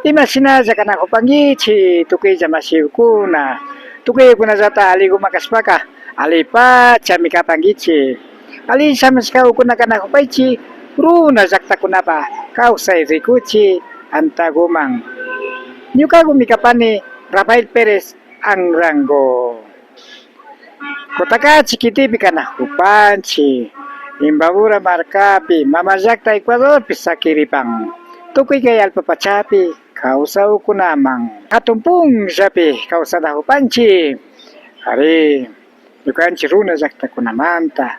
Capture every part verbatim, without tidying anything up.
Imashinalla kanakupankichik tukuylla mashikuna, tukuykunallata aliguman kashpaka alipachami kapankichik. Alli shamushkakuna kanakupaychik runa llaktakunapa kawsay rikuchik antaguman. Ñukagumi kapani Rafael Pérez Anrango. Cotacachi kitipi kanakupanchik, Imbabura markapi, mama llakta Ecuadorpi sakiripan. Tukuy kay allpa pachapi kawsakkunaman hatun punllapi kawsanakupanchik. Ari, ñukanchik runa llaktakunamanta,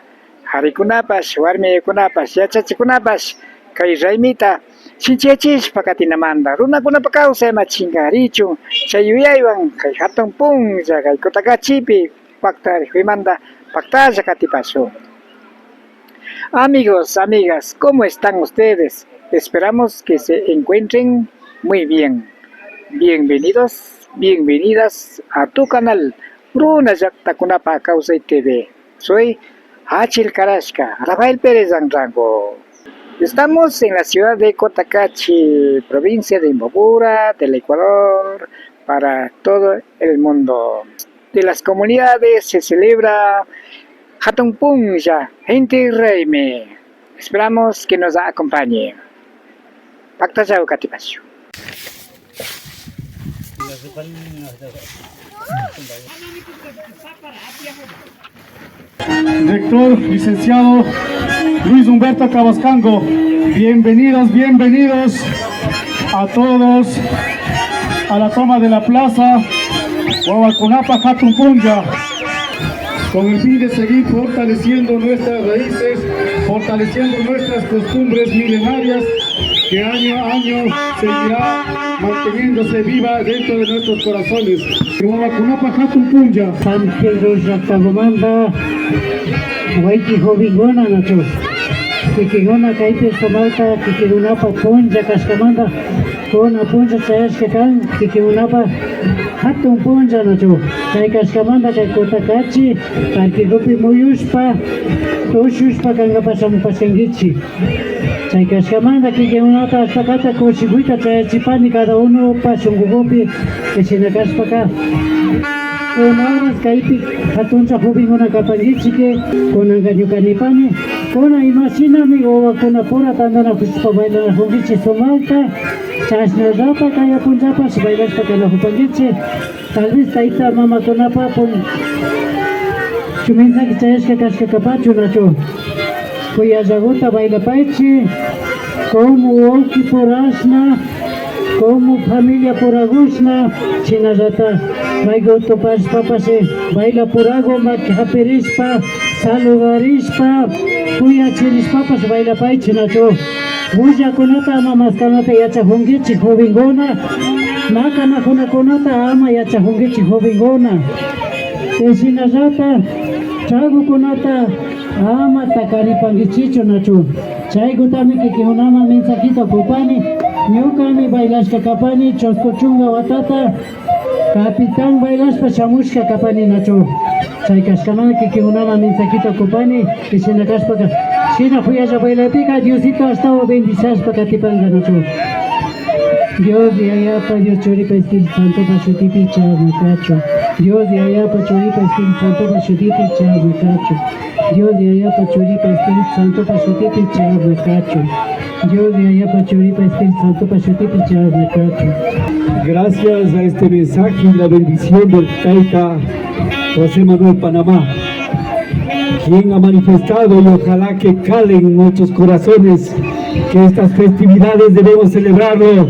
karikunapash, warmikunapash, yachachikunapash kay raymita shinchiyachishpa katinamanta, runakunapa kawsay ama chinkarichun, chay yuyaywan kay hatun punlla kay Cotacachipi paktarikuymanta paktalla katipashun. Amigos, amigas, ¿cómo están ustedes? Esperamos que se encuentren muy bien. Bienvenidos, bienvenidas a tu canal Runa Llaktakunapa Kawsay T V. Soy Achil Karashka, Rafael Pérez Anrango. Estamos en la ciudad de Cotacachi, provincia de Imbabura, del Ecuador, para todo el mundo. De las comunidades se celebra Hatun Punlla, Inti Raymi. Esperamos que nos acompañe. Paktallaw katipashun. Rector, licenciado Luis Humberto Cabascango, bienvenidos, bienvenidos a todos a la toma de la plaza Wawakunapa Hatun Punlla, con el fin de seguir fortaleciendo nuestras raíces, fortaleciendo nuestras costumbres milenarias que año a año seguirá manteniéndose viva dentro de nuestros corazones. Wawakunapa Hatun Punlla. San Pedro llaktakumanta wayki jovenkuna nachu, kikinkuna kaypi sumakta kikinkunapa punlla kashkamanta, kuna punlla chayashka kan kikinkunapa hatun punlla nachu. Chay kashkamanta kay Cotacachi parquekupi muyushpa, tushushpa kankapak shamupashkankichik. Chay kashkamanta kikinkunata ashtakata kushikuyta chayachipani cada unopa shunkukupi, y shina kashpaka, una horas kaypi hatunlla jovenkuna kapankichik, kunanka ñuka nipani, kunan imashinami wawakunapura tantanakushpa bailanakunkichik sumakta, chashnallata kaya punllapash bailashpa kanakupankichik. Tal vez tayta mamakunapa pun-, shuk mensaje chayashka kashka kapachu nachu. Kuyallaguta bailapaychik, como wawki purashna, como familia puragushna, shinallata maygu tupashpapash baila puragu maki hapirishpa, saludarishpa, kuyachirishpapash bailapaychik nachu. Bullakunata ama maskanata yachakunkichik jovenkuna, makanakunakunata ama yachakunkichik jovenkuna. Y shinallata tragokunata ama takaripankichikchu nachu. Chaykutami kikinkunaman mensajita kupani. Ñukami bailashka kapani chusku chunka watata. Capitán bailashpa shamushka kapani nachu. Chay kashkamanta kikinkunaman mensajita kupani, y shina kashpaka, shina kuyalla bailapika Diosito ashtawan bendiciashpa katipanka nachu. Dios Yayapa, Dios Churipa, Espíritu Santopa shutipi chayashna kachun. Dios Yayapa, Churipa, Espíritu Santopa shutipi chayashna kachun. Dios Yayapa, Churipa, Espíritu Santopa shutipi chayashna kachun. Dios Yayapa, Churipa, Espíritu Santopa shutipi chayashna kachun. Gracias a este mensaje y la bendición del Taita José Manuel Panamá, quien ha manifestado, y ojalá que cale en nuestros corazones que estas festividades debemos celebrarlo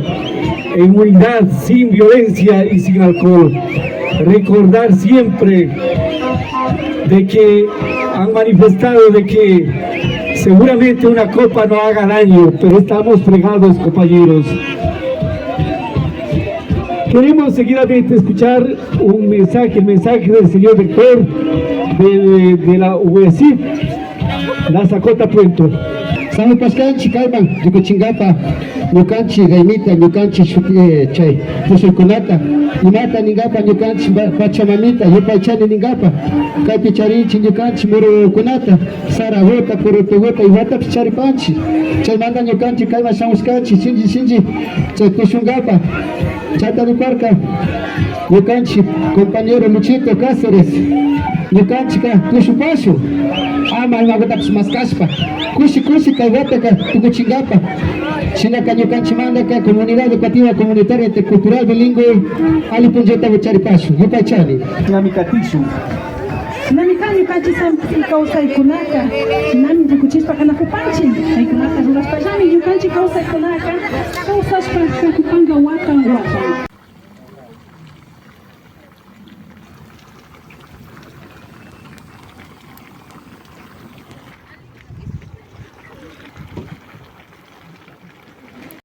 en unidad, sin violencia y sin alcohol. Recordar siempre de que han manifestado de que seguramente una copa no haga daño, pero estamos fregados, compañeros. Queremos seguidamente escuchar un mensaje, el mensaje del señor rector de, de la U E C I T, la Zacota Puento. Shamupashkanchik kayman rikuchinkapa ñukanchik raymita, ñukanchik shuti, eh, chay pushuykunata, imata ninkapa ñukanchik pa-, pachamamita, yupaychani ninkapa, kaypi charinchik ñukanchik murukunata, saraguta, purutuguta, imatapish charipanchik. Chaymanta ñukanchik kayman shamushkanchik, shinchi, shinchi, chay tushunkapa. Chayta niparka ñukanchik compañero Luchito Cáceres, ñukanchikka tushupashun, ama imakutapish maskashpa, kushi kushi kay wataka tukuchinkapa. Shinaka ñukanchikmantaka Comunidad Educativa Comunitaria Intercultural Bilingüe alli punllata charipashun, yupaychani. Ñami katishun. Shinami kan ñukanchik sampi kawsaykunaka, shinami rikuchishpa kanakupanchik. Kaykunata rurashpallami ñukanchik kawsaykunaka kawsashpa kakupanka watan watan.